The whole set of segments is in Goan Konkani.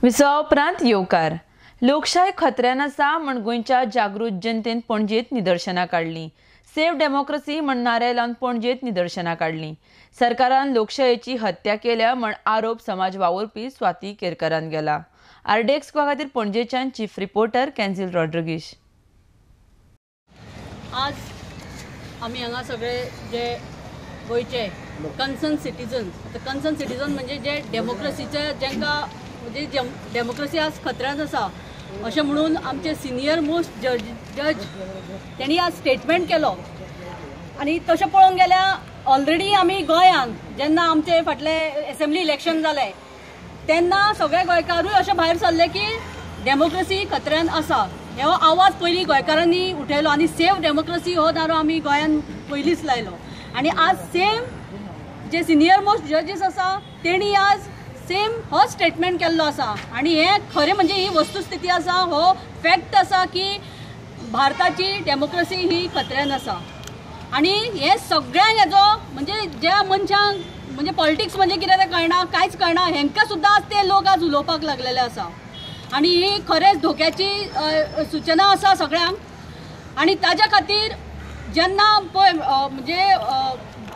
विसवा उपरांत येवकार. लोकशाय खतऱ्यान आसा म्हण गोंयच्या जागृत जनतेन पणजेंत निदर्शनां काडलीं. सेव्ह डेमोक्रसी म्हण नारे लावन पणजेंत निदर्शनां काडलीं. सरकारान लोकशायेची हत्या केल्या म्हण आरोप समाज वावुरपी स्वाती केरकरान केला. आरडीएक्स खातीर पणजेच्यान चीफ रिपोर्टर कॅन्झील रॉड्रिगीश. आज आमी हांगा सगळे जे गोंयचे कन्सर्न सिटीजन्स, आतां कन्सर्न सिटीजन म्हणजे जे डेमोक्रसीचे जांकां म्हणजे डेमोक्रसी आज खतऱ्यांत आसा अशें म्हणून आमचे सिनियर मोस्ट जज तेणी आज स्टेटमेंट केलो. आनी तशें पळोवंक गेल्यार ऑलरेडी आमी गोंयांत जेन्ना आमचे फाटले एसेंब्ली इलेक्शन जालें तेन्ना सगळे गोंयकारूय अशें भायर सरले की डेमोक्रसी खतऱ्यांत आसा. हो आवाज पयलीं गोंयकारांनी उठयलो आनी सेव्ह डेमोक्रसी हो नारो आमी गोंयांत पयलींच लायलो. आनी आज सेम जे सिनियर मोस्ट जजीस आसा तेणी आज सेम हो स्टेटमेंट केल्लो आसा. आनी हें खरें म्हणजे ही वस्तुस्थिती आसा, हो फॅक्ट आसा की भारताची डेमोक्रसी ही खतऱ्यान आसा. आनी हें सगळ्यांक हेजो म्हणजे ज्या मनशांक म्हणजे पॉलिटिक्स म्हणजे कितें तें कळना, कांयच कळना, हेंकां सुद्दां आज ते लोक आज उलोवपाक लागलेले आसा. आनी ही खरेंच धोक्याची सुचना आसा सगळ्यांक. आनी ताज्या खातीर जेन्ना पळय म्हणजे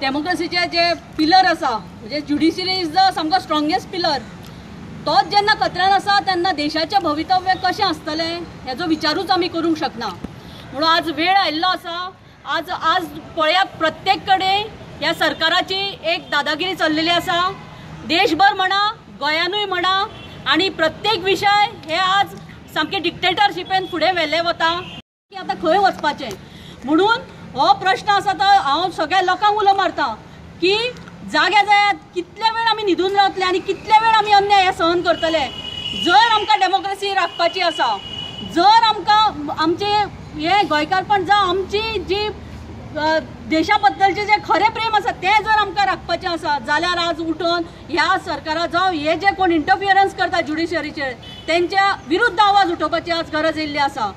डेमोक्रसीचे जे पिलर आसा म्हणजे ज्युडिशरी is the सामको स्ट्रॉंगेस्ट पिलर, तोच जेन्ना खतऱ्यान आसा तेन्ना देशाचें भवितव्य कशें आसतलें हेजो विचारूच आमी करूंक शकना. म्हणून आज वेळ आयिल्लो आसा. आज आज पळयात प्रत्येक कडेन ह्या सरकाराची एक दादागिरी चल्लेली आसा, देशभर म्हणा गोंयानूय म्हणा. आनी प्रत्येक विशय हे आज सामके डिक्टेटरशिपेन फुडें व्हेल्ले वता की आतां खंय वचपाचें. म्हणून हो प्रश्न आसा तो हांव सगळ्या लोकांक उलो मारता की जाग्या जायात, कितले वेळ आमी न्हिदून रावतले आनी कितले वेळ आमी अन्याय हे सहन करतले. जर आमकां डेमोक्रसी राखपाची आसा, जर आमकां आमचे हे गोंयकारपण जावं आमची जी देशा बद्दलचें जें खरें प्रेम आसा तें जर आमकां राखपाचें आसा जाल्यार आज उठून ह्या सरकारा जावं हे जे कोण इंटरफियरन्स करता ज्युडिशरीचेर तेंच्या विरुद्ध आवाज उठोवपाची आज गरज येयल्ली आसा.